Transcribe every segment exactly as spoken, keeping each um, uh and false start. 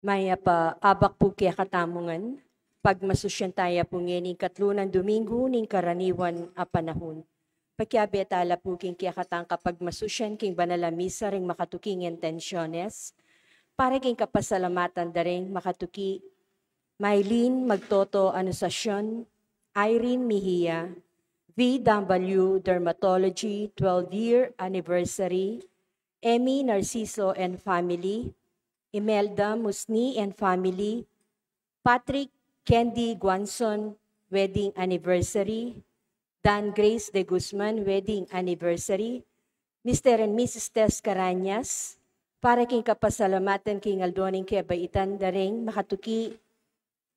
Mayap a abak pu kekatamu ngan, pagmasusyan taya pu ngeni ing katlu nang Domingo ning karaniwan a panahun. Pakiabe tala pu king kekatang kapagmasusyan king banal a misa ring makatuking intensyones, para king kapasalamatan da ring makatuki Mylene Magtoto Anunciacion, Irene Mejia, V W Dermatology twelve year anniversary, Emmy Narciso and family, Imelda Musni and family, Patrick Candy Guanzon wedding anniversary, Dan Grace de Guzman wedding anniversary, Mister and Missus Tess Carañas, para king kapasalamatan king aldo ning kebaitan da ring makatuki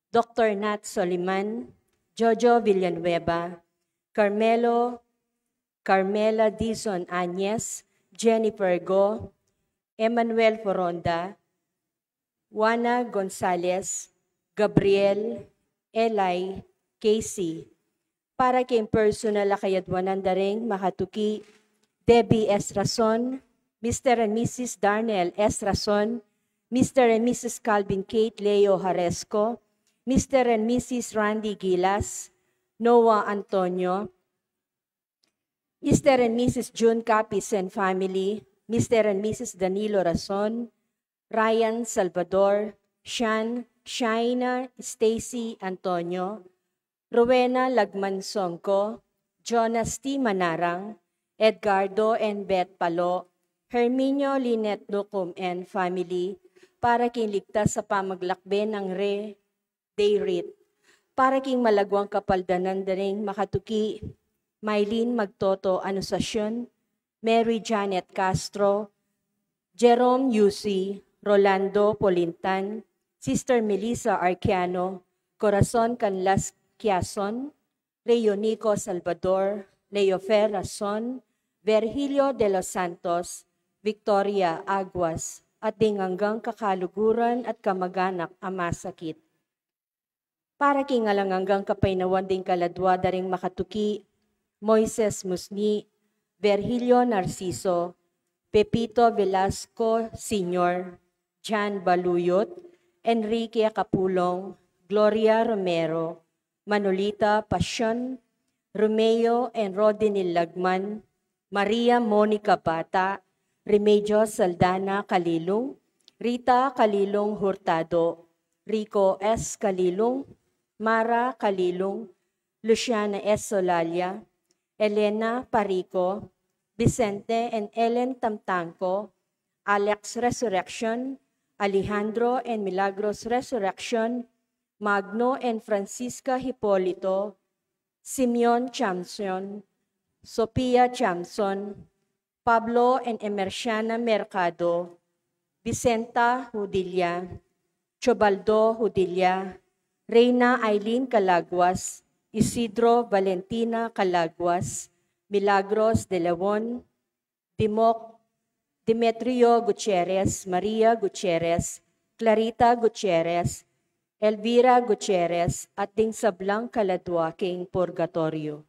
Doktor Nat Soliman, Jojo Villanueva, Carmelo, Carmela Dizon Añez, Jennifer Go, Emmanuel Foronda, Juana Gonzalez, Gabriel, Eli, Casey. Para king personal a kayadwanan da ring makatuki Debbie S. Rason, Mister and Missus Darnell S. Rason, Mister and Missus Calvin Kate Leo Haresco, Mister and Missus Randy Gilas, Noah Antonio, Mister and Missus June Capis and family, Mister and Missus Danilo Rason, Ryan Salvador, Shan, Shaina Stacy Antonio, Rowena Lagman Songco, Jonas T. Manarang, Edgardo and Beth Palo, Herminio Lynette Nucum and family, para king ligtas a pamaglakbe nang Re Deirit. Para king malaguang kapaldanan da ring makatuki Mylene Magtoto Anunciacion, Mary Janet Castro, Jerome Yusi, Rolando Polintan, Sister Melissa Arquiano, Corazon Canlas Quiason, Rey Yonico Salvador, Leofer Rason, Virgilio de los Santos, Victoria Aguas, at ding anggang kakaluguran at kamaganak a masakit. Para king alang anggang kapaynawan ding kaladua da ring makatuki, Moises Musni, Virgilio Narciso, Pepito Velasco Senior, Jan Baluyot, Enrique Capulong, Gloria Romero, Manolita Pasion, Romeo and Rodinil Lagman, Maria Monica Bata, Remedios Saldana Calilung, Rita Calilung Hurtado, Rico S. Calilung, Mara Calilung, Luciana S. Solalia, Elena Parico, Vicente and Ellen Tamtangco, Alex Resurrection, Alejandro and Milagros Resurrection, Magno and Francisca Hipolito, Simeon Chamson, Sophia Chamson, Pablo and Emerciana Mercado, Vicenta Hudilla, Chobaldo Hudilla, Reina Aileen Calaguas, Isidro Valentina Calaguas, Milagros de Leon, Dimoc-, Demetrio Gutierrez, Maria Gutierrez, Clarita Gutierrez, Elvira Gutierrez, at ding sablang kaladua king purgatorio.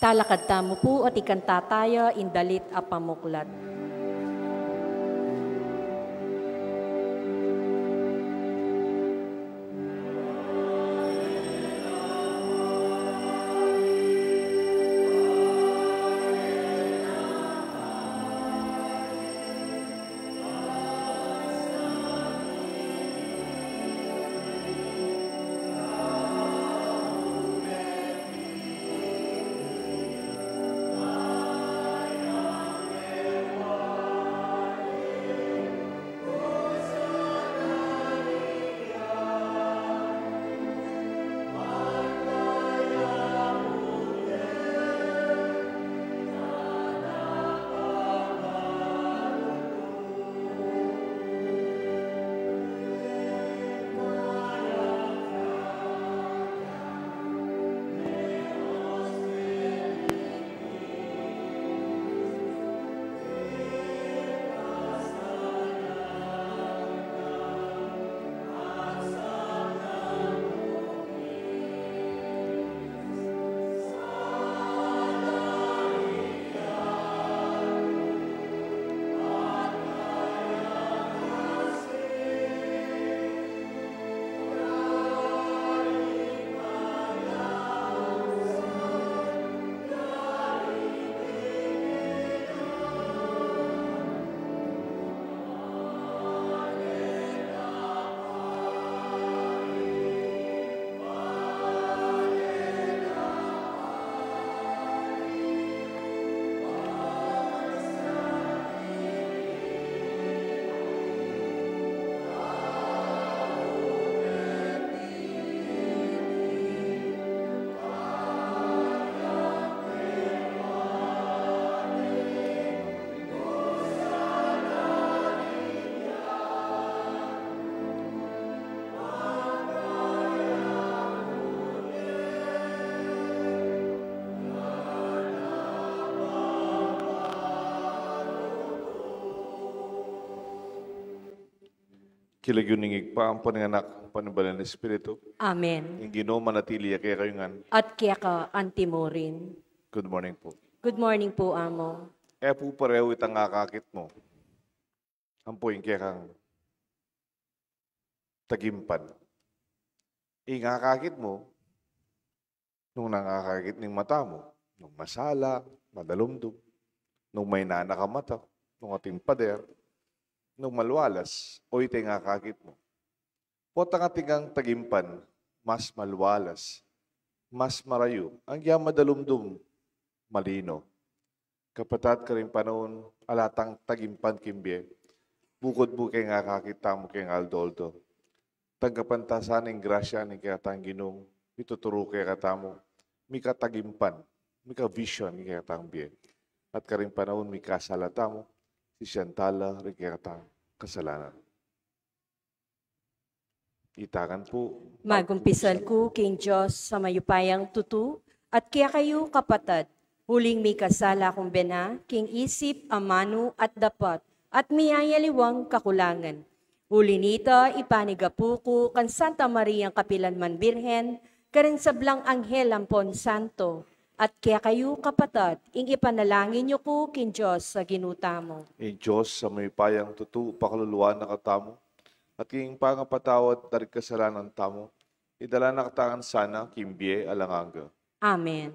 Talakad tamu pu at ikanta taya ing dalit a pamuklat. King lagyu ning Ibpa, ampon ning Anak, ampon ning Banal a Espiritu. Amen. Ing Ginu manatili ya kekayu ngan. At keka anti mu rin. Good morning po. Good morning po, Amo. E pu parehu itang akakit mu ampo ing kekang tagimpan. Ing akakit mu, nung nangakakit ning mata mu, nung masala, madalumdum, nung maina na ka mata, nung atin pader, nung malwalas, o ita ing akakit mu. Potang atin kang tagimpan, mas malwalas, mas marayu, agyang madalumdum, malino. Kapatad, karing panaun, ala tang tagimpan king bie. Bukud bu keng akakit tamu keng aldo-aldo, tanggapan ta sana ing grasya ning kekatang Ginung mituturu kekatamu, mika tagimpan, mika vision ning kekatang bie. At karing panaun mikasala tamu, sisian tala ring kekatang kasalanan. Itakan pu. Magumpisal ku king Dios a mayupayang tutu, at kekayu kapatad, uling mikasala kung bena king isip, amanu at dapat, at miyayaliwang kakulangan. Uli nita, ipanigapu ku kang Santa Mariang kapilan man Birhen, karing sablang anghel ampon santo, at kekayu kapatad, ing ipanalangin yu ku king Dios a Ginu tamu. Ing Dios a mayupayang tutu pakaluluan na katamu, at king pangapatawad da ring kasalanan tamu, idala na katamu ngan sana king bie alang angga. Amen.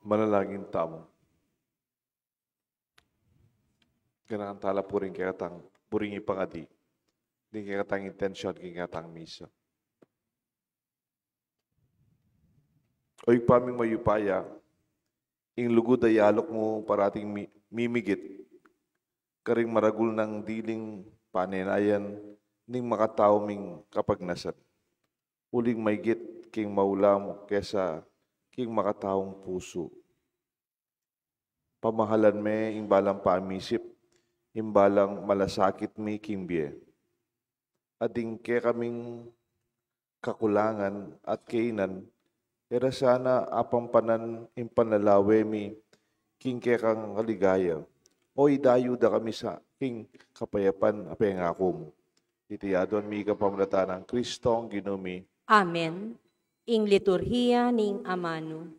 Manalangin tamu. Kailangan tala puring kekatang, puring ipangadi. Ding kekatang intensyon, kekatang misa. O Ibpa ming mayupaya, ing lugud a yaluk mu parating mi-, mimigit karing maragul nang diling panenayan ning makatau ming kapagnasan. Uling maigit king maula mu kesa king makataung pusu. Pamahalan me ing balang pamisip, ing balang malasakit mi king bie. At ding kekaming kakulangan at kainan, e ra sana apampanan ing panlalawe mi king kekang kaligaya. O idayu da kami sa king kapayapan a pengaku mu. Iti aduan mi kapamilatan nang Kristong Ginu mi. Amen. Ing liturhiya ning amanu.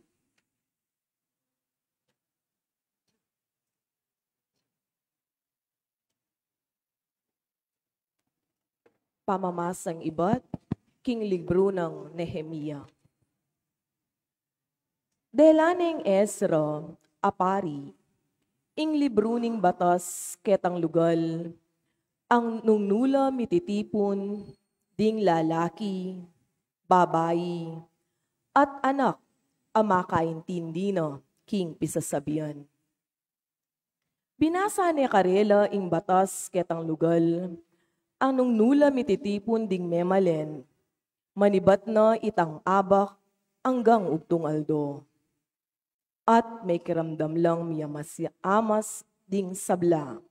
Pamamasang ibat king libru nang Nehemia. Dela neng Ezra a pari ing libru ning batas ketang lugal, a nung nu la mititipun ding lalaki, babai, at anak a makaintindi na king pisasabian. Binasa ne karela ing batas ketang lugal, a nung nu la mititipun ding memalen, manibat na itang abak anggang ugtung aldo. At mekiramdam lang miyamas-amas ding sabla.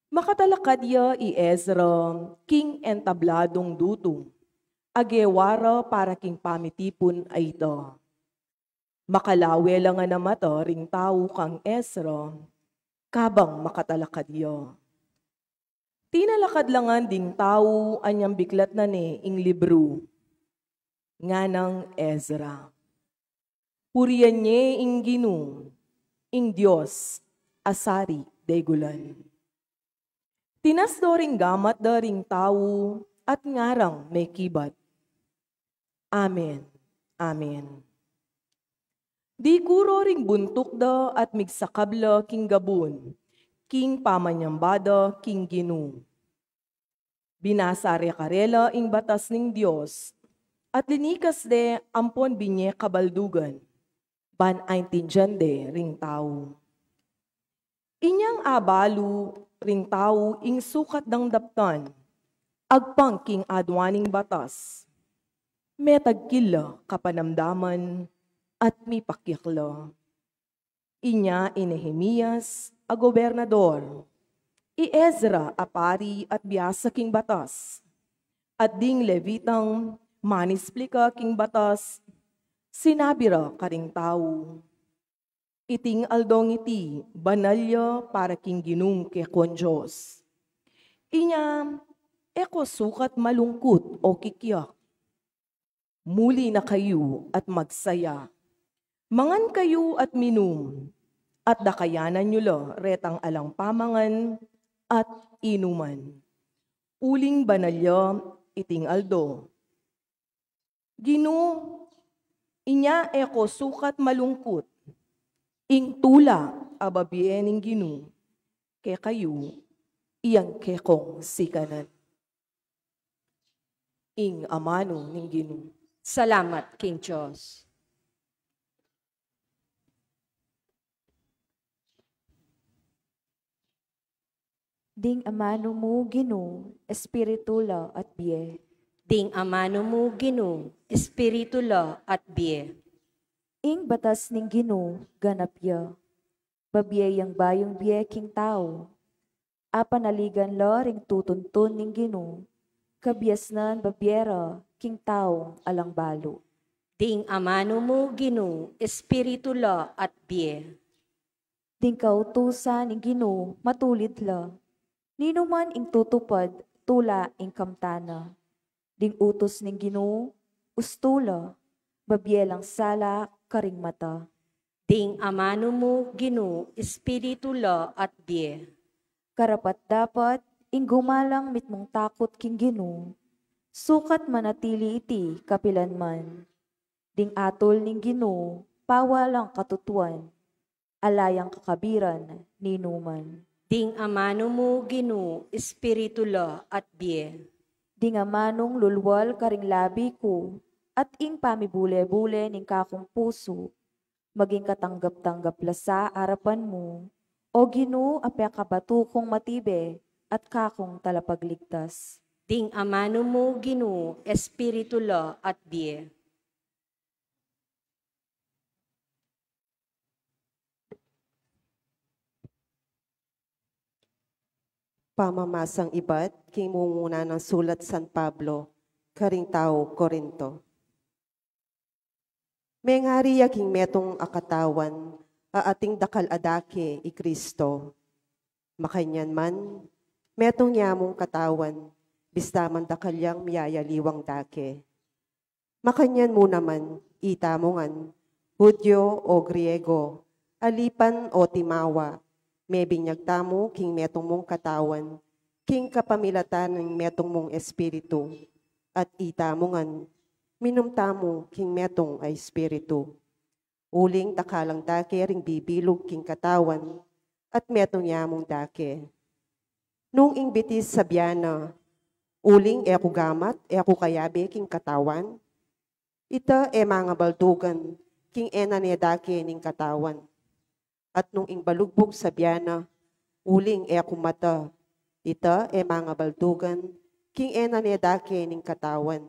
Makatalakad ya i Ezra king entabladung dutu a gewa ra para king pamitipun a ita. Makalawe la ngan a mata ring tau kang Ezra, kabang makatalakad ya. Tinalakad la ngan ding tau anyang biklat na ne ing libru, nganang Ezra. Purian ye ing Ginu, ing Dios a sari degulan. Tinasdo ring gamat da ring tau at ngarang mekibat, "Amen, amen." Dikuro ring buntuk da at migsakab la king gabun, king pamanyamba da king Ginu. Binasa re karela ing batas ning Dios, at linikas de ampon binye kabaldugan, ban aintindian de ring tau. Inyang abalu ring tau ing sukat dang daptan, agpang king aduan ning batas, metagkil la kapanamdaman at mipakyak la. Inya i Nehemias a gobernador, i Ezra a pari at biasa king batas, at ding Levitang manisplika king batas, sinabi ra karing tau, "Iting aldong iti banal ya para king Ginung kekong Dios. Inya, e ko sukat malungkut o kikyak. Muli na kayu at magsaya. Mangan kayu at minum, at dakayanan yu la retang alang pamangan at inuman. Uling banal ya iting aldo. Ginu, inya e ko sukat malungkut. Ing tula a babie ning Ginu kekayu, iyang kekong sikanan." Ing amanu ning Ginu. Salamat king Dios. Ding amanu mu, Ginu, espiritu la at bie. Ding amanu mu, Ginu, espiritu la at bie. Ing batas ning Ginu ganap ya. Babie yang bayung bie king tau. Apanaligan la ring tutuntun ning Ginu, kabiasnan babie ra king taung alang balu. Ding amanu mu, Ginu, espiritu la at bie. Ding kautusan ning Ginu matulid la. Ninuman ing tutupad tula ing kamtan na. Ding utus ning Ginu ustu la, babie lang sala karing mata. Ding amanu mu, Ginu, espiritu la at bie. Karapat-dapat ing gumalang mitmung takut king Ginu, sukat manatili iti kapilan man. Ding atul ning Ginu pawal ang katutuan, ala yang kakabiran ninuman. Ding amanu mu, Ginu, espiritu la at bie. Ding amanung lulwal karing labi ku, at ing pamibule-bule ning kakung pusu, maging katanggap-tanggap la sa arapan mu, O Ginu, a pekabatu kung matibe at kakung talapagligtas. Ding amanu mu, Ginu, espiritu la at bie. Pamamasang ibat king mumuna nang sulat San Pablo karing tau Corinto. Mengari ya king metung a katawan a ating dakal a dake i Kristo. Makanyan man, metung ya mung katawan, bista man dakal yang miyayaliwang dake. Makanyan mu naman, itamu ngan, Hudyo o Griego, alipan o timawa, mebinyag tamu king metung mung katawan, king kapamilatan ning metung mung Espiritu, at itamu ngan, minum tamu king metung a Espiritu. Uling dakalang dake ring bibilug king katawan, at metung ya mung dake. Nung ing bitis sabian na, "Uling e ku gamat, e ku kayabe king katawan," ita e mangabaldugan king e na ne dake ning katawan. At nung ing balugbug sabian na, "Uling e ku mata," ita e mangabaldugan king e na ne dake ning katawan.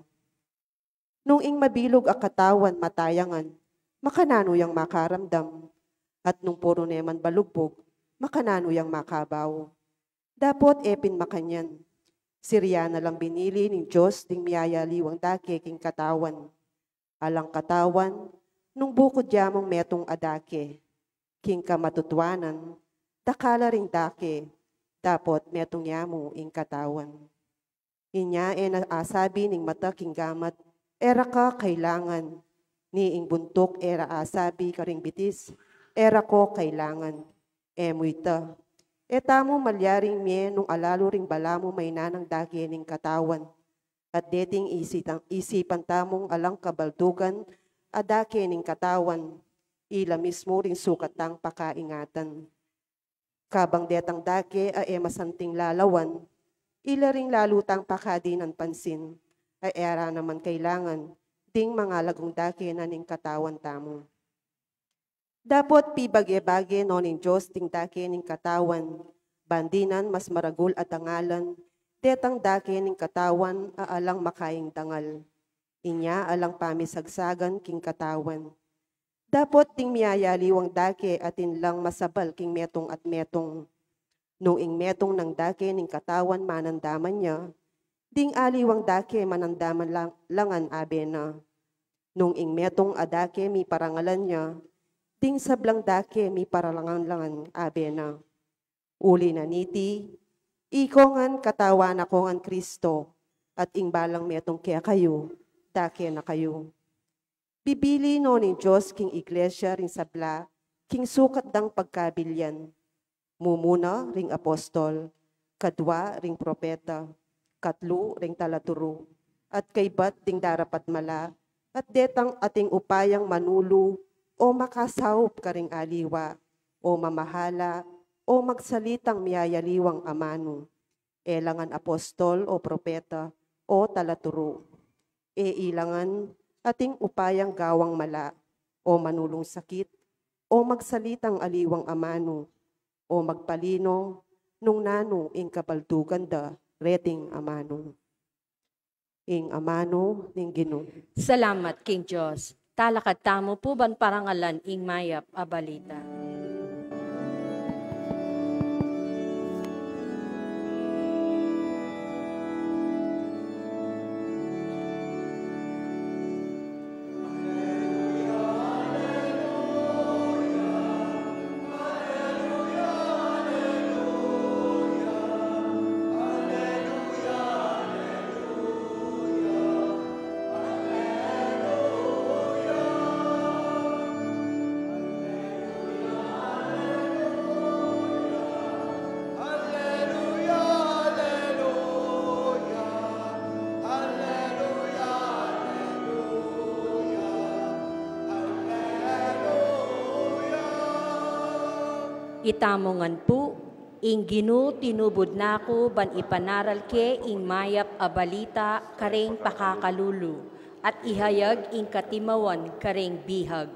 Nung ing mabilug a katawan mata ya ngan, makananu yang makaramdam? At nung puru ne man balugbug, makananu yang makabau? Dapot e pin makanyan. Sirian na lang binili ning Dios ding miyayaliwang dake king katawan. Alang katawan, nung bukud ya mung metung a dake, king kamatutuanan, dakal la ring dake, dapot metung ya mu ing katawan. Inya e na asabi ning mata king gamat, "E ra ka kailangan," ni ing buntuk e ra asabi karing bitis, "E ra ko kailangan." E mu ita. E tamu malyaring mie nung alalu ring balamu mainanang dake ning katawan. At deting isitang, isipan tamung alang kabaldugan a dake ning katawan, ila mismu ring sukat tang pakaingatan. Kabang detang dake a e masanting lalawan, ila ring lalu tang pakadinan pansin, a e ra naman kailangan ding mangalagung dake na ning katawan tamu. Dapot pibage-bage no ning Dios ding dake ning katawan, ban dinan mas maragul a dangalan detang dake ning katawan a alang makaing dangal. Inya alang pamisagsagan king katawan. Dapot ding miyayaliwang dake atin lang masabal king metung at metung. Nung ing metung nang dake ning katawan manandaman ya, ding aliwang dake manandaman lang, langan abe na. Nung ing metung a dake miparangalan ya, ding sablang dake miparalangan langan abe na. Uli na niti, iko ngan katawan na ko ngan Kristo, at ing balang metung kekayu, dake na kayu. Bibili no ning Dios king iglesia ring sabla king sukat dang pagkabilian. Mumuna ring apostol, kadwa ring propeta, katlu ring talaturu, at kaybat ding darapat mala, at detang ating upayang manulu o makasaup karing aliwa, o mamahala, o magsalitang miyayaliwang amanu. E la ngan apostol o propeta o talaturu. E ila ngan ating upayang gawang mala, o manulung sakit, o magsalitang aliwang amanu, o magpalinong nung nanu ing kabaldugan da reting amanu. Ing amanu ning Ginu. Salamat king Dios. Talakad tamu pu ban parangalan ing mayap a balita. Itamu ngan pu, ing Ginu tinubud na ku ban ipanaral ke ing mayap a balita kareng pakakalulu, at ihayag ing katimawan kareng bihag.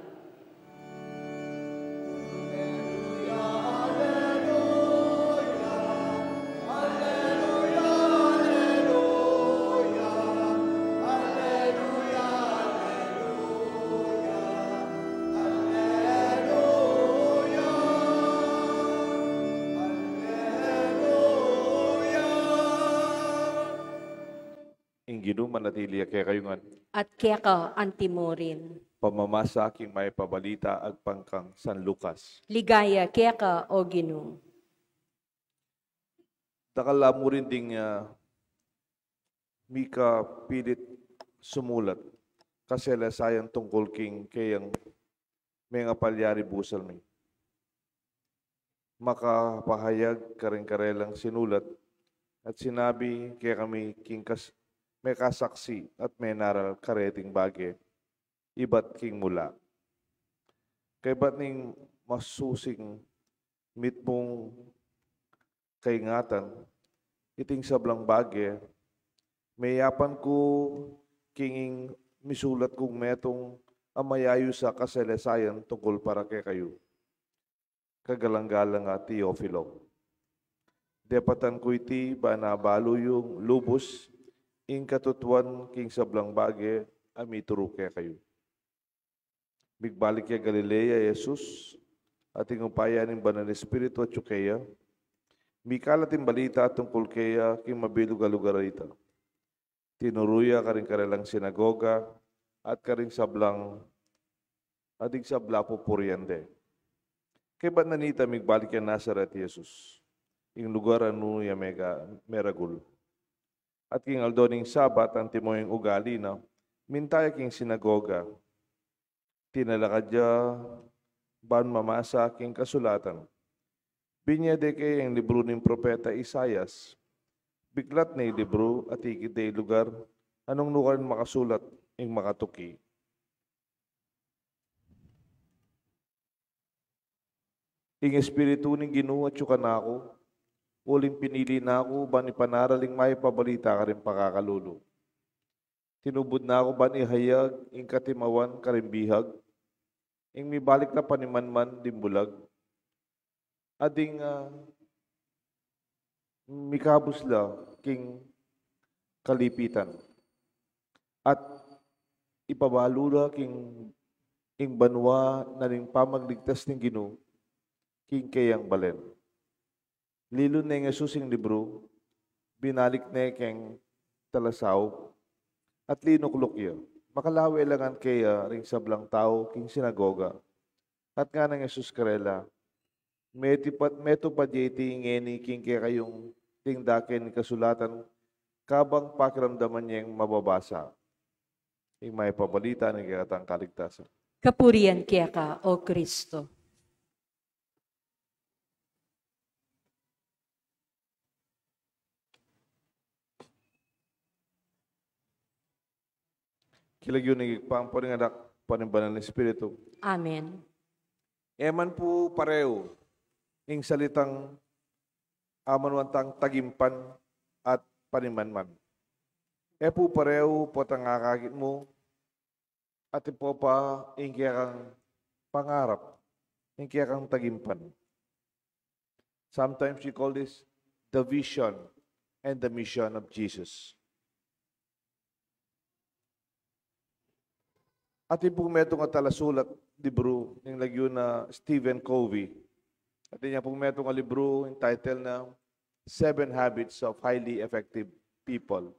Ing Ginu manatili ya kekayu ngan. At keka antimurin. Pamamasa king mayap a balita agpang kang San Lucas. Ligaya keka, O Ginu. Dakal la mu rin ding, ah, mikapilit sumulat kasalesayan tungkul king keyang mengapalyari busal mi. Makapahayag karing karelang sinulat, at sinabi kekami king kas-, mekasaksi at menaral kareting bage ibat king mula. Kaybat ning masusing mitmung kaingatan, iting sablang bage, meyapan ku king ing misulat kung metung a mayayus a kasalesayan tungkul para kekayu, kagalang-galang a Teofilo. Depatan ku iti ban abalu yung lubus ing katutuan king sablang bage a mituru kekayu. Migbalik ya Galilea i Jesus, at ing upaya ning Banal Espiritu atyu keya. Mikalat ing balita tungkul keya king mabilug a lugar a ita. Tinuru ya karing karelang sinagoga, at karing sablang, at ing sabla pupurian de. Kaybat na nita, migbalik ya Nazaret i Jesus, ing lugar a nu ya mega-, meragul. At king aldo ning Sabat, antimo ing ugali na, minta ya king sinagoga. Tinalakad ya ban mamasa king kasulatan. Binye de kaya ing libru ning propeta Isaias. Biklat ne ing libru, at ikit de ing lugar a nung nu karin makasulat ing makatuki. Ing Espiritu ning Ginu atyu kanaku, uling pinili na ku ban ipanaral ing mayap a balita karing pakakalulu. Tinubud na ku ban ihayag ing katimawan karing bihag, ing mibalik la panimanman ding bulag, at ding, ah, mikabus la king kalipitan, at ipabalu la king ing banua na ning pamagligtas ning Ginu king keyang balen. Lilun ne ning Jesus ing libru, binalik ne keng talasaup, at linukluk ya. Makalawe la ngan keya ring sablang tau king sinagoga. At ngana nang Jesus karela, "Metupad, metupad ya iti ngeni king kekayung ding dake ning kasulatan, kabang pakiramdaman yeng mababasa." Ing mayap a balita ning kekatang kaligtasan. Kapurian keka, O Kristo. King lagyu ning Ibpa, ampo ning Anak, ampo ning Banal a Espiritu. Amen. E man pu pareu ing salitang amanuan tang tagimpan at panimanman. E pu pareu potang akakit mu, at ipopa ing kekang pangarap, ing kekang tagimpan. Sometimes we call this the vision and the mission of Jesus. Atin pung metung a talasulat libru ning lagyu na Stephen Covey. Atin ya pung metung a libru, ing title na Seven Habits of Highly Effective People.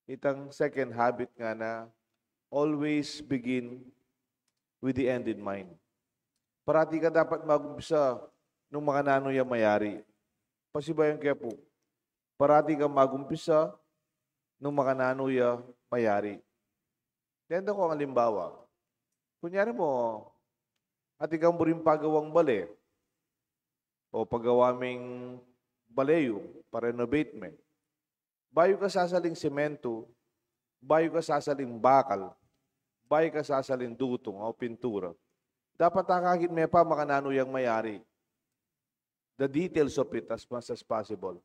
Itang second habit ngana, always begin with the end in mind. Parati kang dapat magumpisa nung makananu ya mayari. Pasibayu ke pu, parati kang magumpisa nung makananu ya mayari. Denda kung alimbawa, kunyari mu, atin kang buring pagawang bale, o pagawa meng bale yu, pa-renovate me. Bayu ka sasaling sementu, bayu ka sasaling bakal, bayu ka sasaling dutung o pintura, dapat akakit me pa makananu yang mayari. the details of it as much as possible.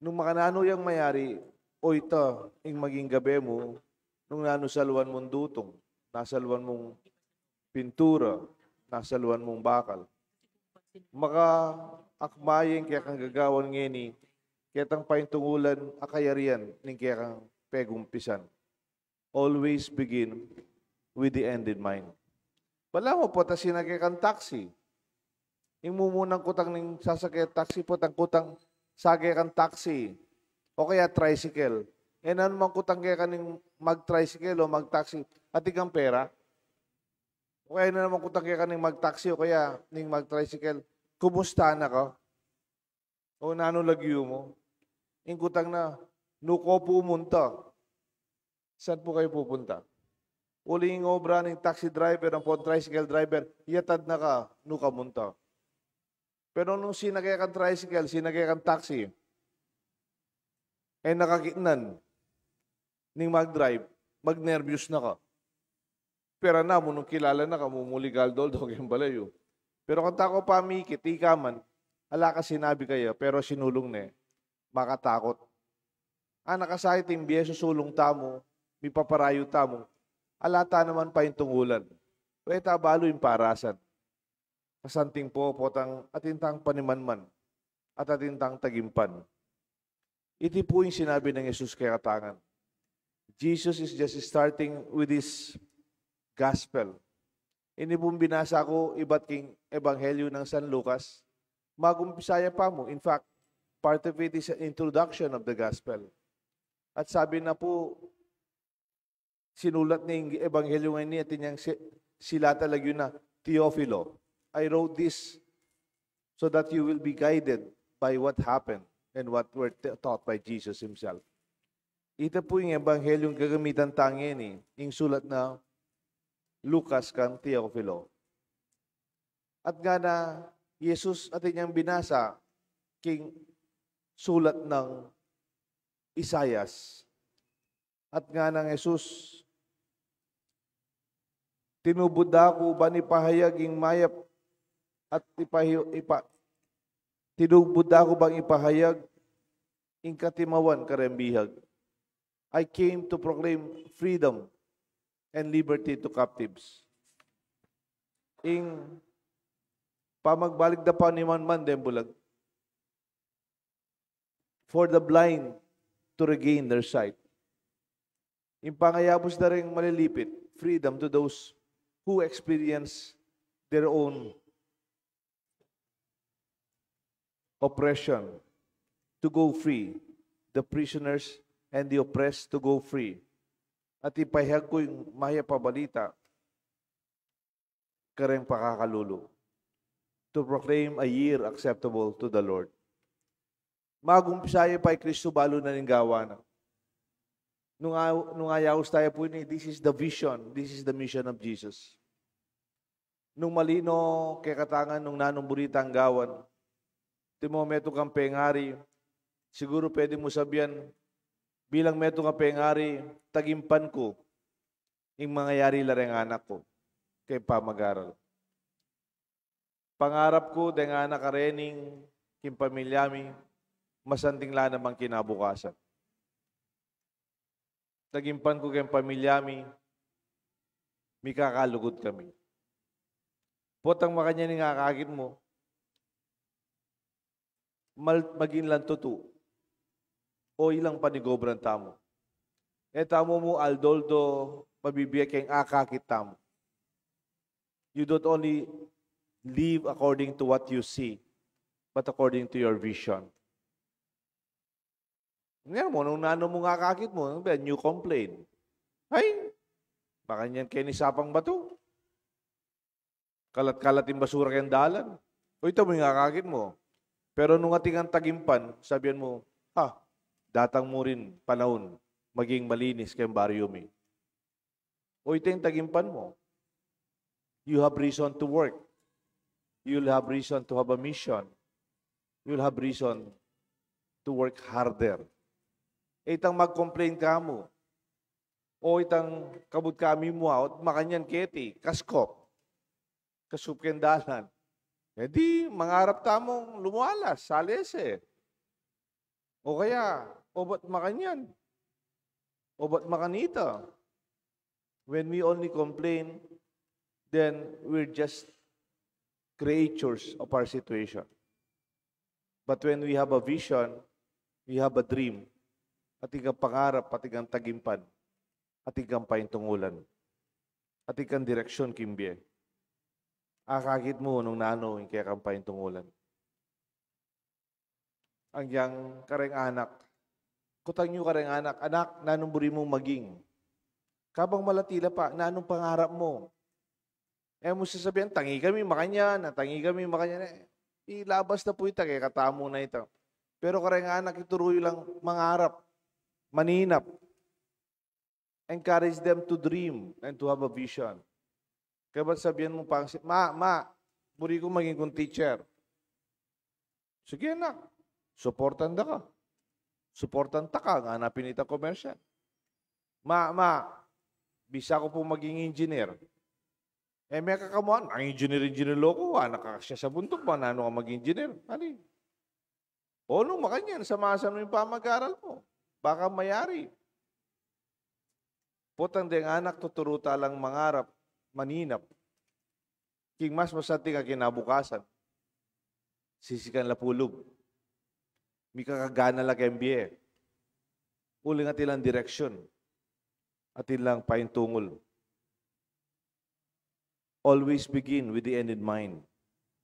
Nung makananu yang mayari, o ita ing maging gabe mu, nung nanu saluan mung dutung, nasaluan mung pintura, nasaluan mung bakal. Makaakma ya ing kekang gagawan ngeni, ketang paintungulan a kayarian ning kekang pegumpisan. Always begin with the end in mind. Balamu pota sinake kang taxi. Ing mumunang kutang ning sasake taxi, potang kutang sake kang taxi. O kaya tricycle. E nanu mang kutang keka ning mag-tricycle o mag-taxi, atin kang pera? O kaya nanu mang kutang keka ning mag-taxi o kaya ning mag-tricycle, kumusta na ka? O nanu lagyu mu? Ing kutang na, nu ko pu munta? San pu kayu pupunta? Uling ing obra ning taxi driver ampong tricycle driver, yatad na ka nu ka munta. Pero nung sinake kang tricycle, sinake kang taxi, e na ka kitnan ning mag-drive, magnerbyos na ka. Pera na mu nung kilala na ka, mumuli ka aldo-aldo keng balayu. Pero kanta ko pamikit, ika man, ala kang sinabi kaya, pero sinulung ne, makatakut. Anakasakit ing bie, susulung tamu, mipaparayu tamu, ala ta naman paintungulan. O e ta balu ing parasan. Kasanting pu, potang atin tang panimanman, at atin tang tagimpan. Iti pu ing sinabi nang Jesus kekatangan. Jesus is just starting with his gospel. Ini pung binasa ku ibat king Ebanghelyo nang San Lucas, mag-umpisa ya pa mu. In fact, part of it is an introduction of the gospel. At sabi na pu, sinulat ne ing Ebanghelyo ngeni, atin yang si-, silatan lagyu na, Teofilo, I wrote this so that you will be guided by what happened and what were t-, taught by Jesus himself. Ita pu ing Ebanghelyung gagamitan ta ngeni, ing sulat na Lucas kang Teofilo. At ngana Jesus, atin yang binasa king sulat nang Isaias. At ngana nang Jesus, tinubud da ku ban ipahayag ing mayap at ipahi-, ipa-, tinubud da ku ban ipahayag ing katimawan kareng bihag. I came to proclaim freedom and liberty to captives. Ing pamagbalik da panimanman deng bulag. For the blind to regain their sight. Ing pangayabus da reng malilipit, freedom to those who experience their own oppression, to go free, the prisoners and the oppressed to go free. At ipahayag ku ing mayap a balita kareng pakakalulu, to proclaim a year acceptable to the Lord. Mag-umpisa ya pa i Kristu balu na ning gawan na. Nung a-, nung ayaus taya pu ini, this is the vision, this is the mission of Jesus. Nung malino kekatangan nung nanung buri tang gawan, timo metung kang pengari, siguru pwede mu sabian, bilang metung kang pengari, tagimpan ku ing mangyayari la reng anak ku keng pamag-aral. Pangarap ku deng anak a rening king pamilya mi, masanting la namang kinabukasan. Tagimpan ku keng pamilya mi, mikakalugud kami. Potang makanyan ing akakit mu, mal-, maging lan tutu, o ilang panigobran tamu. E tamu mu aldo-aldo mabibie keng akakit tamu. You don't only live according to what you see, but according to your vision. Nga mu, nung nanu mu ing akakit mu, then you complain. Ay, makanyan keni sapang batu. Kalat-kalat ing basura keng dalan. O, ita mu ing akakit mu. Pero nung atin kang tagimpan, sabian mu, "Ah, datang mu rin panaun maging malinis keng baryo mi." O, ita ing tagimpan mu. You have reason to work. You'll have reason to have a mission. You'll have reason to work harder. E itang mag-complain ka mu. O itang kabud ka mi mu, o makanyan keti, kaskop. Kasup keng dalan. E di, mangarap tamung lumualas, salese. O kaya, obat makanyan. Obat makanita. When we only complain, then we're just creatures of our situation. But when we have a vision, we have a dream, atin kang pangarap, atin kang tagimpad, atin kang paintungulan, atin kang direksyon king bie, akakit mu nung nanu ing kekang paintungulan. Agyang kareng anak. Kutang yu kareng anak, "Anak, nanung buri mung maging?" Kabang malati la pa, "Nanung pangarap mu?" E mu sasabian, "Tangi kami makanyan, tangi kami makanyan." E, ilabas na pu ita, kekatamu na ita. Pero kareng anak, ituru yu lang mangarap, maninap. Encourage them to dream and to have a vision. Kaya ba't sabian mu pa, "Ma, ma, buri ku maging kung teacher." "Sige, anak. Suportan da ka. Suportan ta ka, ngana pin itang komersyal." "Ma, ma, bisa ku pung maging engineer." E, mekakamuan, "Mag-engineer, engineer, loko, anak ka kasi sa buntuk, ba, nanu ka mag-engineer?" Ali. O nung makanyan, samasan mu ing pamag-aral mu. Baka mayari. Potang deng anak, tuturu ta lang mangarap, maninap. King mas masanting a kinabukasan, sisikan la pu lub. Mikakagana la keng bie. Uling atin lang direksyon. Atin lang paintungul. Always begin with the end in mind.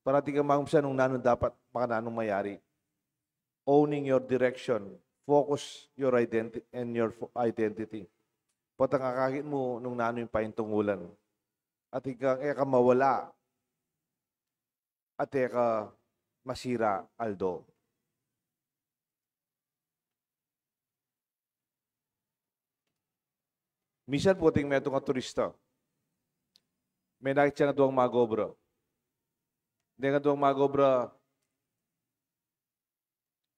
Parati kang mag-umpisa nung nanung dapat, makananung mayari. Owning your direction, focus your identi-, and your fo-, identity. Potang akakit mu nung nanu ing paintungulan. Atin kang e ka mawala at e ka masira aldo. Misan pu atin metung a turista, menakit yang aduang mag-obra. Deng aduang mag-obra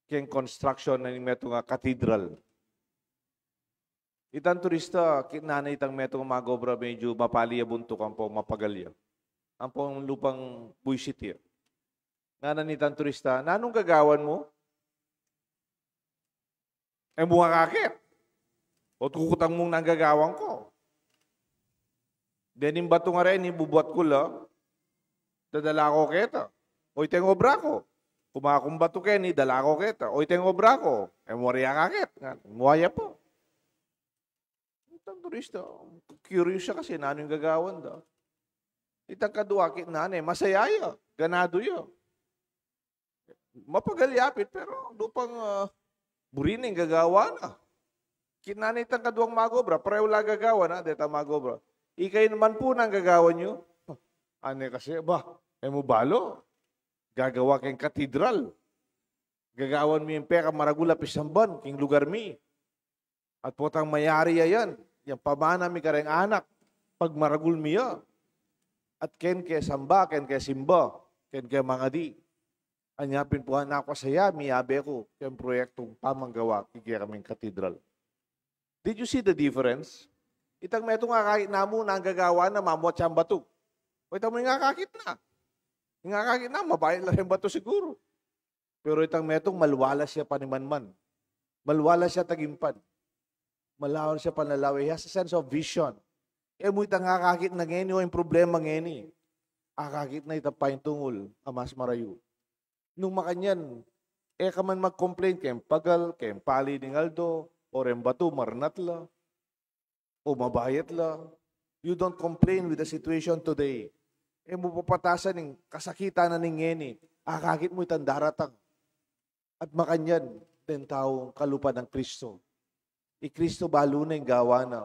keng construction na ning metung a cathedral. Itang turista, kitnan na itang metung a mag-obra, medyu mapali ya buntuk, ampong mapagal ya. Ampong lupang buisit ya. Ngana nitang turista, "Nanung gagawan mu?" "E mu akakit. O't kukutang mung nanu gagawan ku. Dening batu ngeni, bubuat ku la, dadala ku keta. O iteng obra ku. Kumuha kung batu keni, dala ku keta. O iteng obra ku. E mu ari akakit." Ngana, e mu aya pu. Itang turista, curious ya kasi nanu ing gagawan da. Itang kadua, kitnan ne, masaya ya, ganadu ya. Mapagal yapin, pero lupang, ah, buri ne ing gagawan na. Kitnan ne itang kaduang mag-obra, parehu la gagawan na, detang mag-obra. "Ikayu naman pu, nanung gagawan yu?" "Ane kasi, ba, e mu balu, gagawa keng katedral. Gagawan mi ing pekamaragul a pisamban king lugar mi. At potang mayari ya yan, yang pamana mi kareng anak, pagmaragul mi ya. At ken ke samba, ken ke simba, ken ke mangadi. Anya pin pu, anak, kasaya miyabe ku keng proyektung pamanggawa king kekaming katedral." Did you see the difference? Itang metung akakit na mu, nanung gagawan na, mamuat yang batu. O itang mu, ing akakit na. Ing akakit na, mabayat la reng batu siguru. Pero itang metung, malwalas ya panimanman. Malwalas ya tagimpad. Malwalas ya panlalawe. He has a sense of vision. E mu itang akakit na ngeni o ing problema ngeni. Akakit na itang paintungul a mas marayu. Nung makanyan, e ka man mag-complain keng pagal, keng pali ning aldo, o reng batu, marnat la, o mabayat la. You don't complain with the situation today. E mu papatasan ing kasakitan na ning ngeni. Akakit mu itang daratang. At makanyan deng taung kalupa nang Kristo. I Kristo balu na ing gawan na.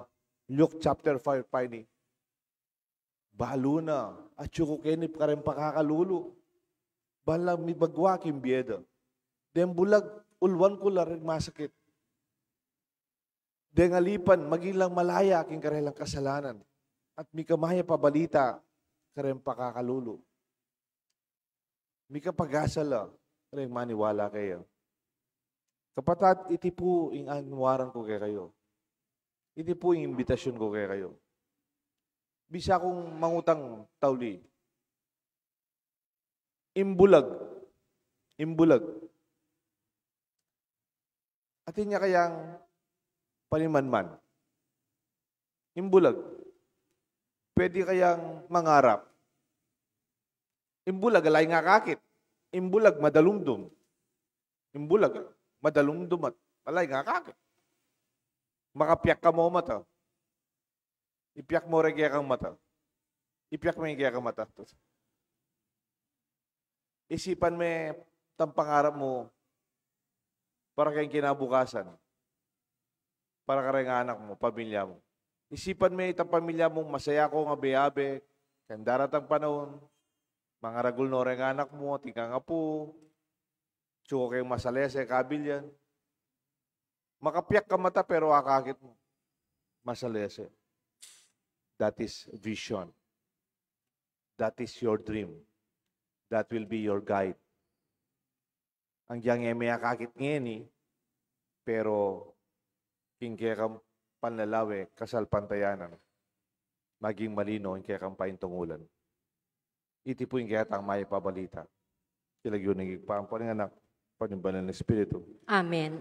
Luke chapter five, payni. Balu na, atyu ku keni kareng pakakalulu. Ban lang mibagwa king bie da. Deng bulag, ulwan ku la ring masakit. Deng alipan, maging lang malaya king karelang kasalanan. At mika mayap a balita kareng pakakalulu. Mika pag-asa la reng maniwala kaya. Kapatad, iti pu ing anwaran ku kekayu. Iti pu ing imbitasyun ku kekayu. Bisa kung mangutang tauli, Imbulag. Imbulag. Atin ya kayang panimanman? Imbulag. Pwede kayang mangarap? Imbulag, ala ing akakit. Imbulag, madalumdum. Imbulag, madalumdum at ala ing akakit. Makapiyak ka mu mata. Ipiyak mu reng kekang mata. Ipiyak mu ing kekang mata. Isipan me itang pangarap mu para keng kinabukasan, para kareng anak mu, pamilya mu. Isipan me itang pamilya mu, masaya kong abe-abe keng daratang panaun, mangaragul no reng anak mu, atin kang apu, suko keng masalese, kabilyan. Makapiyak ka mata pero akakit mu, masalese. That is vision. That is your dream. That will be your guide. Agyang e me akakit ngeni, pero king kekang panlalawe, kasalpantayanan, maging malino ing kekang paintungulan. Iti pu ing kekatang mayap a balita. King lagyu ning Ibpa, ampo ning Anak, ampo ning Banal a Espiritu. Amen.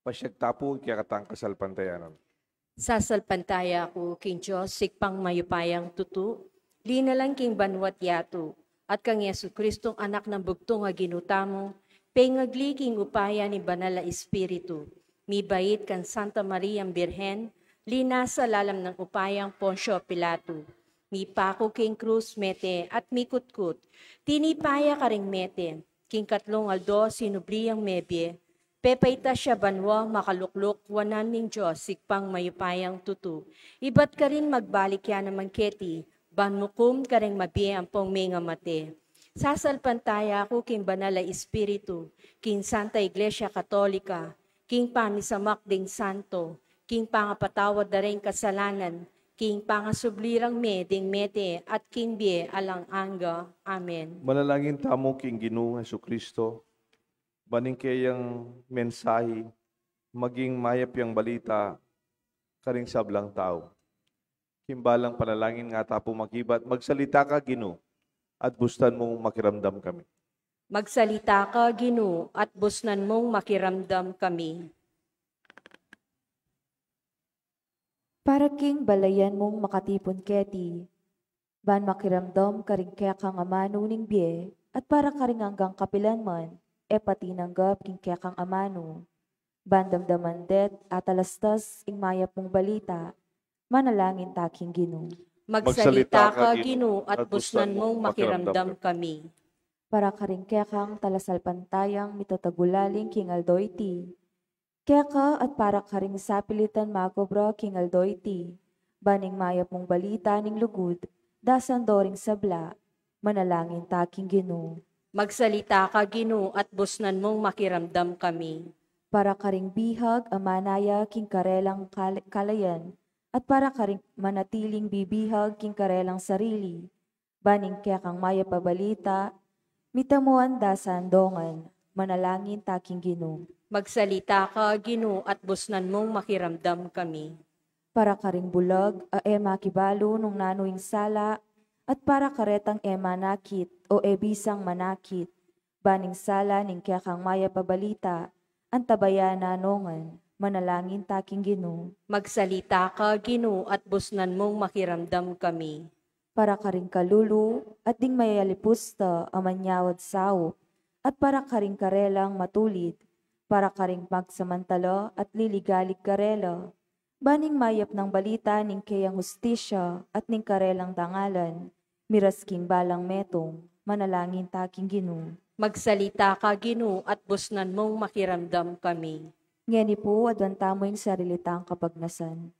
Pasiag ta pu ing kekatang kasalpantayanan. Sasalpantaya ku king Dios, Ibpang mayupayang tutu, linalang king banua't yatu, at kang Jesucristong Anak nang bugtung a Ginu tamu, pengagli king upaya ning Banal a Espiritu, mibait kang Santa Mariang Birhen, linasa lalam nang upayang Poncio Pilato, mipaku king krus, mete at mikutkut, tinipa ya karing mete, king katlung aldo sinubli yang mebie, pepaitas ya banua, makalukluk wanan ning Dios Ibpang mayupayang tutu, ibat karin magbalik ya naman keti, ban mukum kareng mabie ampong mengamate. Sasalpantaya ku king Banal a Espiritu, king Santa Iglesia Katolika, king pamisamak ding santo, king pangapatawad da reng kasalanan, king pangasubli rang me ding mete at king bie alang angga. Amen. Manalangin tamu king Ginu Jesucristo, ban ing keyang mensahe maging mayap yang balita karing sablang tau. King balang panalangin nga ta pu makibat, magsalita ka, Ginu, at busnan mung makiramdam kami. Magsalita ka, Ginu, at busnan mung makiramdam kami. Para king balayan mung makatipun keti, ban makiramdam karing kekang amanu ning bie, at para karing anggang kapilan man, e pati nanggap king kekang amanu. Ban damdaman de't atalastas ing mayap mung balita, manalangin ta king Ginu. Magsalita ka, Ginu, at busnan mung makiramdam kami. Para karing kekang talasalpantayang mitatagulaling king aldo iti, keka at para karing sapilitan makubra king aldo iti, ban ing mayap mung balita ning lugud, dasan do ring sabla, manalangin ta king Ginu. Magsalita ka, Ginu, at busnan mung makiramdam kami. Para karing bihag a manaya king karelang kal-, kalayan, at para karing manatiling bibihag king karelang sarili, ban ing kekang mayap a balita mitamuan dasan dongan, manalangin ta king Ginu. Magsalita ka, Ginu, at busnan mung makiramdam kami. Para karing bulag a e makibalu nung nanu ing sala, at para karetang e manakit o e bisang manakit, ban ing sala ning kekang mayap a balita antabayanan nongan, manalangin ta king Ginu. Magsalita ka, Ginu, at busnan mung makiramdam kami. Para karing kalulu at ding mayalipusta a manyawad saup, at para karing karelang matulid, para karing magsamantala at liligalig karela, ban ing mayap nang balita ning keyang hustisya at ning karelang dangalan miras king balang metung, manalangin ta king Ginu. Magsalita ka, Ginu, at busnan mung makiramdam kami. Ngeni pu, aduan tamu ing sarili tang kapagnasan.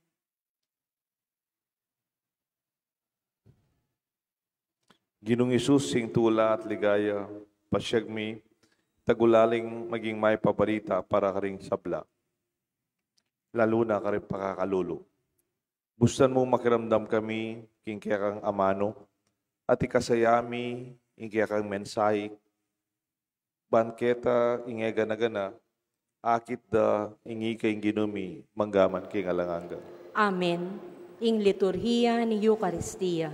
Ginung Jesus, ing tula at ligaya, pasiag mi, tagulaling maging mayap a balita para karing sabla, lalu na karing pakakalulu. Busnan mung makiramdam kami king kekang amanu, at ikasaya mi ing kekang mensahe, ban keta ing e gana-gana, akit da ing ika ing Ginu mi, mangga man king alang angga. Amen. Ing liturhiya ning Eukaristia.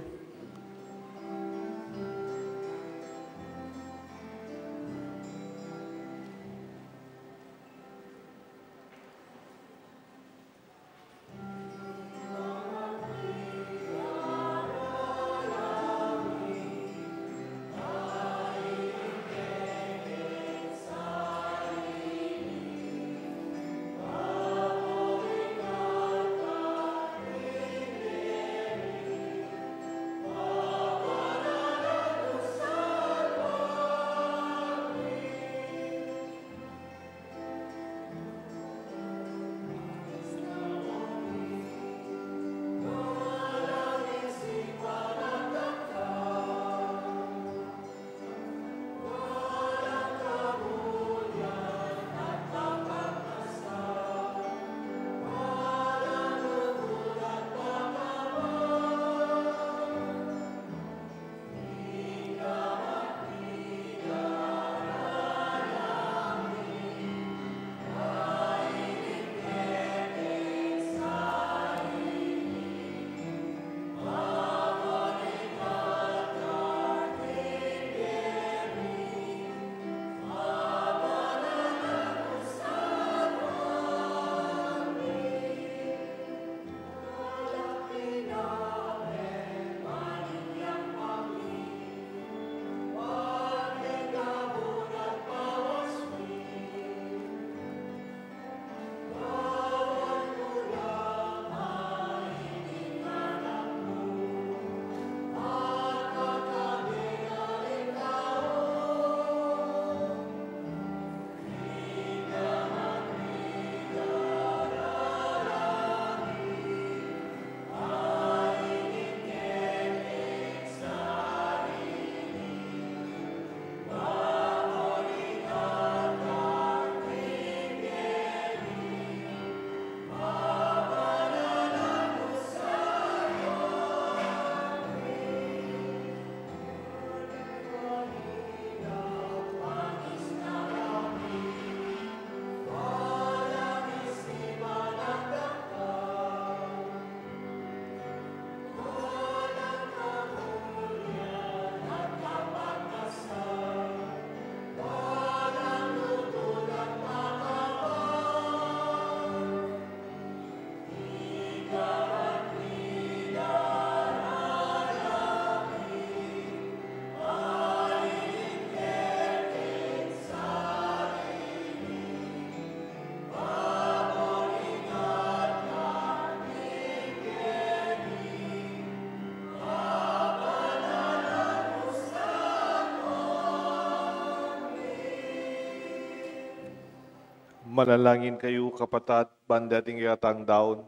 Manalangin kayu, kapatad, ban deting kekatang daun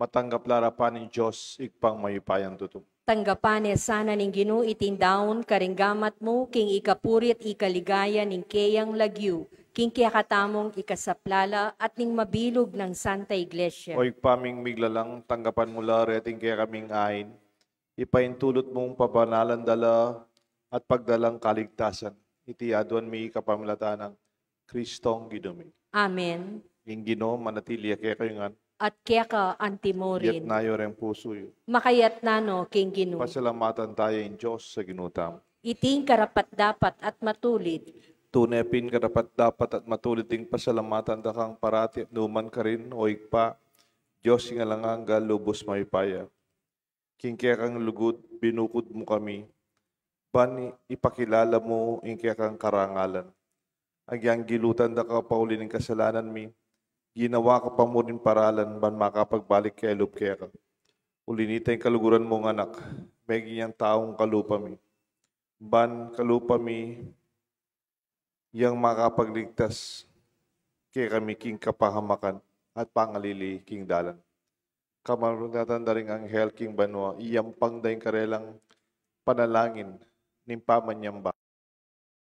matanggap la arapan ning Dios, Ibpang mayupayang tutu. Tanggapan ne sana ning Ginu iting daun karing gamat mu, king ikapuri at ikaligaya ning keyang lagyu, king kekatamung ikasaplala at ning mabilug nang Santa Iglesia. O Ibpa ming miglalang, tanggapan mu la reting kekaming ain, ipaintulut mung pabanalan da la at pagdalang kaligtasan. Iti aduan mi kapamilatan nang Kristong Ginu mi. Amen. Ing Ginu manatili ya kekayu ngan. At keka antimurin. Iyatas yu reng pusu yu. Makayatas no king Ginu. Pasalamatan taya ing Dios a Ginu tamu. Iti ing karapat-dapat at matulid. Tune pin karapat-dapat at matulid ing pasalamatan da kang parati at nukarin man, O Ibpa, Dios king alang angga, lubus mayupaya. King kekang lugud binukud mu kami, ban ipakilala mu ing kekang karangalan. Agyang gilutan da ka pauli ning kasalanan mi, ginawa ka pa mu ring paralan ban makapagbalik kelup keka. Uli na nita ing kaluguran mung Anak, meging yang taung kalupa mi, ban kalupa mi yang makapagligtas kekami king kapahamakan at pangalili king dalan. Kamarunatan da ring anghel king banua, iyampang da ing karelang panalangin ning pamanyamba.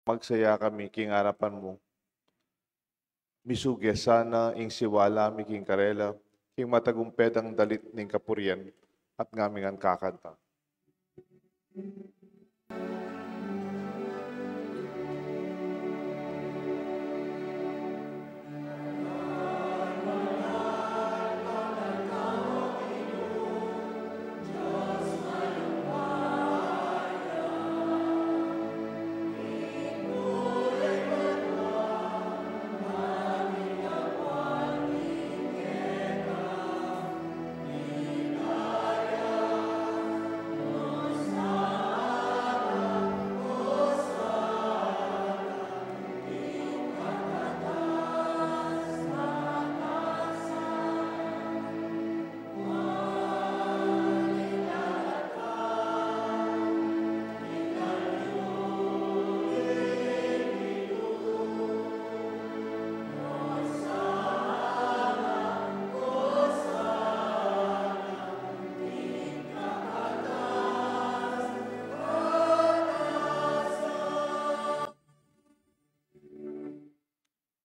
Magsaya kami king arapan mu. Misuge sana ing siwala mi king karela, king matagumpe dang dalit ning kapurian, at ngami ngan kakanta.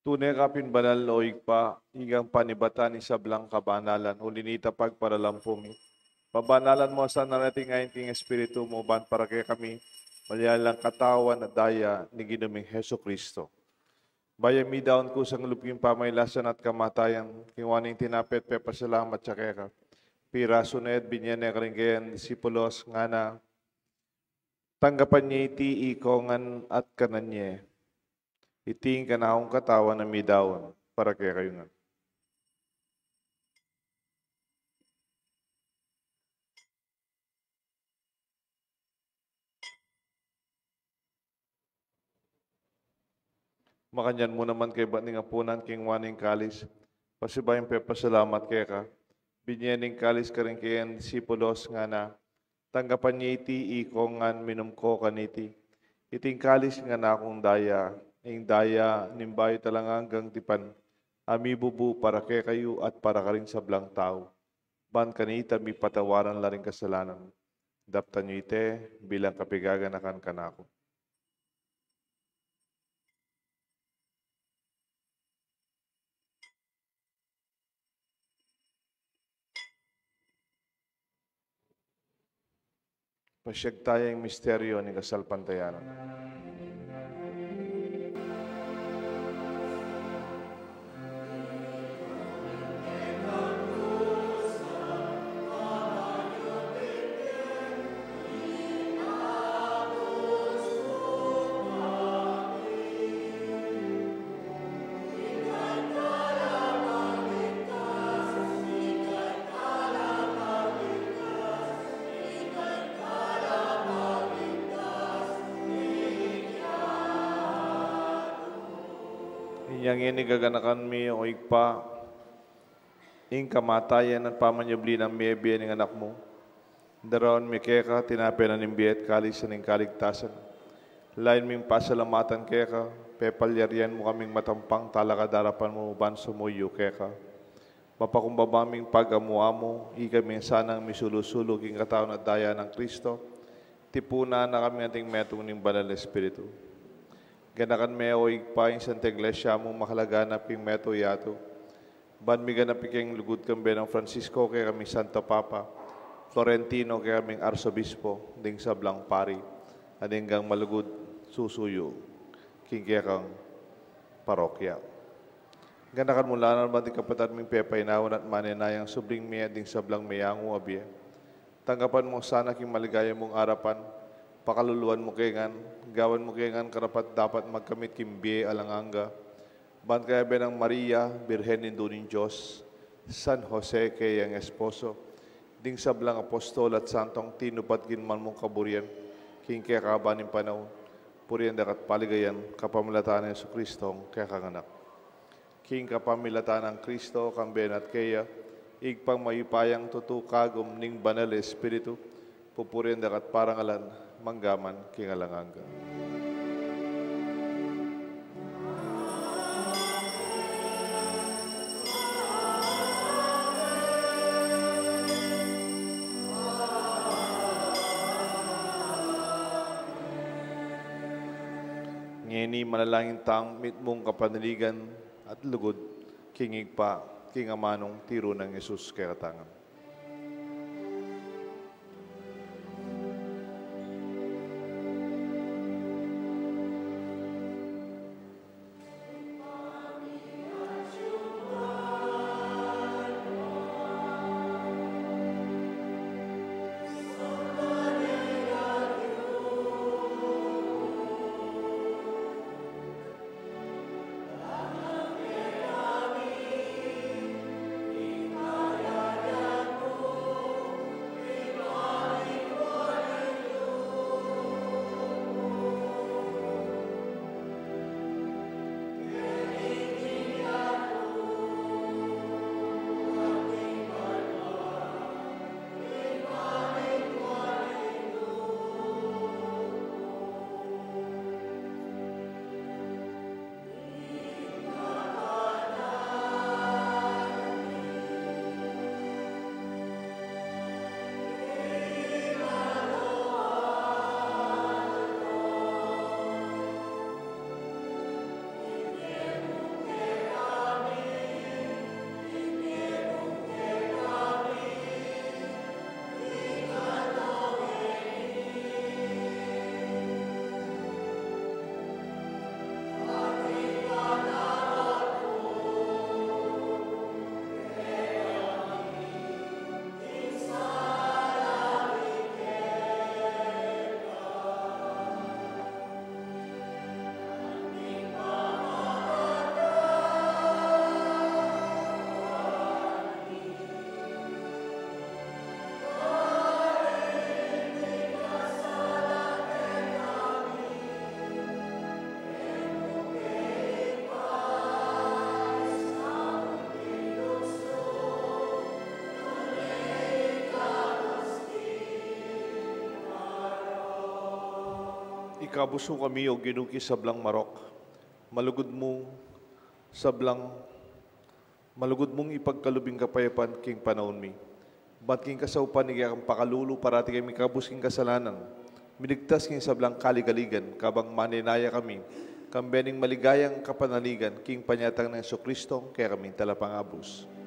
Tune ka pin banal, o Ibpa, ikang panibatan ning sablang kabanalan, uli na nita pagparalampu mi. Pabanalan mu sana reting ain king Espiritu mu, ban para kekami malyari lang katawan at daya ning Ginu ming Jesucristo. Bayu mi daun kusang lub king pamailasan at kamatayan, kinuan ne ing tinape at pepasalamat ya keka, pirasu ne at binye ne karing keyang disipulos, ngana: Tanggapan ye iti ikongan at kanan ye. Iti ing kanakung katawan a midaun para kekayu ngan. Makanyan mu naman kaybat ning apunan, kinuan ne ing kalis, pasibayu yang pepasalamat keka, binye ne ing kalis karing keyang disipulos, ngana: Tanggapan ye iti ikongan, minum ko kaniti. Iti ing kalis ning kanakung daya, ing daya ning bayu at alang anggang tipan, a mibubu para kekayu at para karing sablang tau, ban kanita mipatawaran la ring kasalanan. Daptan yu iti bilang kapaganakan kanaku. Pasiag taya ing misteryu ning kasalpantayanan. Inya ngeni gaganakan mi, o Ibpa, ing kamatayan at pamanyubli nang mebie ning Anak mu. Daraun mi keka tinape na ning bie at kalis na ning kaligtasan. Lain ming pasalamatan keka, Pepalyarian mu kaming matampang talakad king arapan mu ban sumuyu keka. Mapakumbaba ming pagamu-amu, ikami sanang misulu-sulu king katawan at daya nang Kristo, tipunan na kami anting metung ning Banal Espiritu. Ganakan me, o Ibpa, ing Santa Iglesia mu makalaganap king meto yatu, ban miganap ing lugud kambe nang Francisco, kekaming Santo Papa, Florentino, kekaming Arsobispo, ding sablang pari, at ding anggang malugud susuyu king kekang parokya. Ganakan mu la naman ding kapatad ming pepainawan at manenayang subling mie at ding sablang meyangu a bie. Tanggapan mu sana king maligaya mung arapan, pakaluluan mu ke ngan, gawan mu ke ngan karapat-dapat magkamit king bie alang angga, ban kayabe nang Maria, Birhen Indu ning Dios, San Jose keyang esposo, ding sablang apostol at santong tinupad king banal mung kaburian, king kekaba ning panaun, purian da ka at paligayan, kapamilatan nang Jesucristo, kekang Anak. King kapamilatan nang Kristo, kambe na at keya, Ibpang mayupayang tutu, kagum ning Banal Espiritu, pupurian da ka at parangalan, mangga man king alang angga. Ngeni manalangin tang mitmung kapanaligan at lugud king Ibpa, king amanung tiru nang Jesus kekatang. Ikabus mu kami, O Ginu, king sablang marok. Malugud mu sablang Malugud mung ipagkalub ing kapayapan king panaun mi. Bat king kasaupan ning kekang pakalulu, parati kami mikabus king kasalanan, miligtas king sablang kaligaligan, kabang manenaya kami kambe ning maligayang kapanaligan king panyatang nang Jesucristo, kekaming Talapangabus.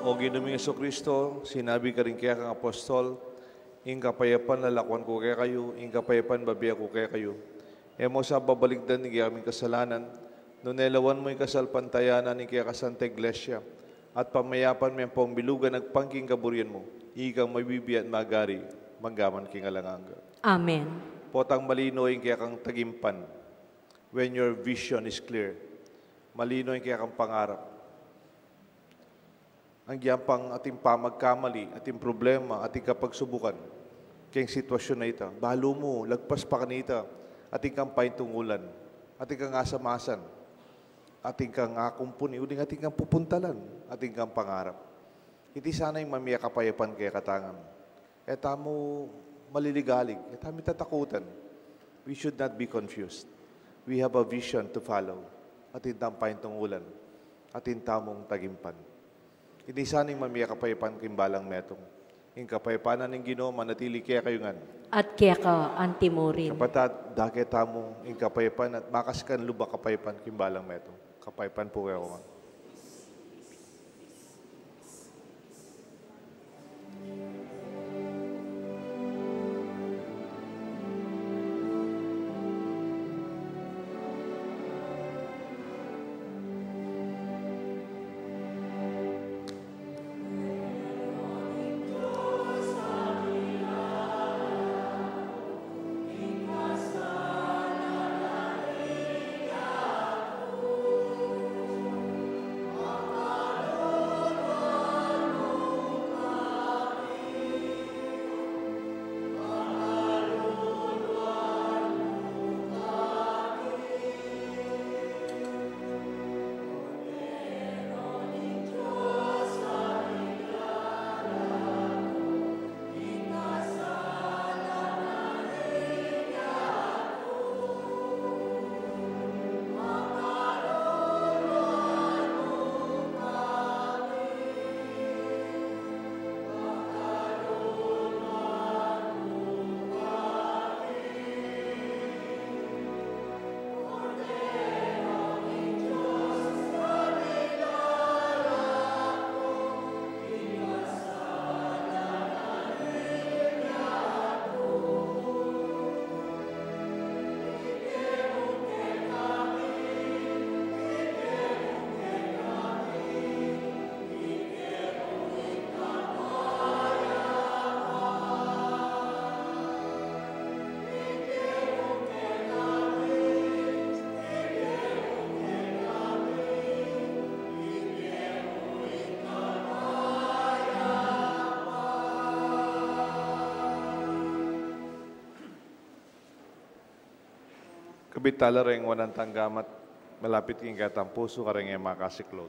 O Ginu ming Jesucristo, sinabi karing kekang apostol, ing kapayapan lalakuan ku kekayu, ing kapayapan bibie ku kekayu. E mu sa babalikdan ing kekaming kasalanan, nune lawan mu ing kasalpantayanan ning kekang Santa Iglesia, at pamayapan me ampong bilugan agpang king kaburian mu, ikang mabibie at magari, mangga man king alang angga. Amen. Potang malino ing kekang taginpan. When your vision is clear, malino ing kekang pangarap. Agyang pang atin pamagkamali, atin problema, atin kapagsubukan keng sitwasyun a ita, balu mu, lagpas pa kanita, atin kang paintungulan, atin kang asamasan, atin kang akumpuni, uling atin kang pupuntalan, atin kang pangarap. Iti sana ing mamie kapayapan kekatamu. E tamu maliligalig, e tamu tatakutan. We should not be confused. We have a vision to follow. Atin tamung paintungulan, atin tamung tagimpan. Iti sana ing mamie kapayapan king balang metung. Ing kapayapan na ning Ginu manatili kekayu ngan. At keka antimurin. Kapatad, dake tamu ing kapayapan at makaskan lub a kapayapan king balang metung. Kapayapan pu kekayu ngan. Kabit tala reng wanan tang gamat, malapit king ketang pusu kareng e makasiklaud.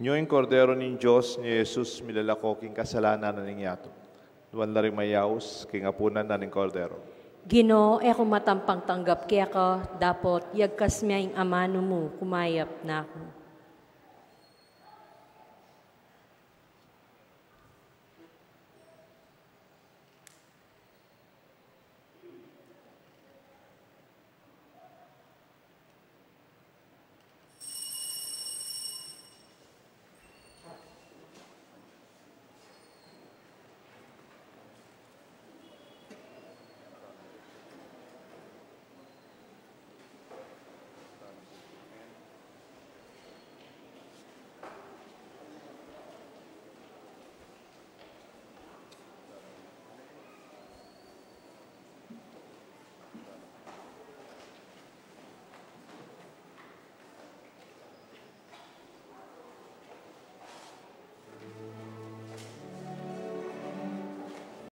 Nyo ing Kordero ning Dios, nyo i Jesus, milalako king kasalanan na ning yatu. Nuan la ring mayaus king apunan na ning Kordero. Ginu, e ku matampang tanggap keka, dapot yagkas me ing amanu mu, kumayap na ku.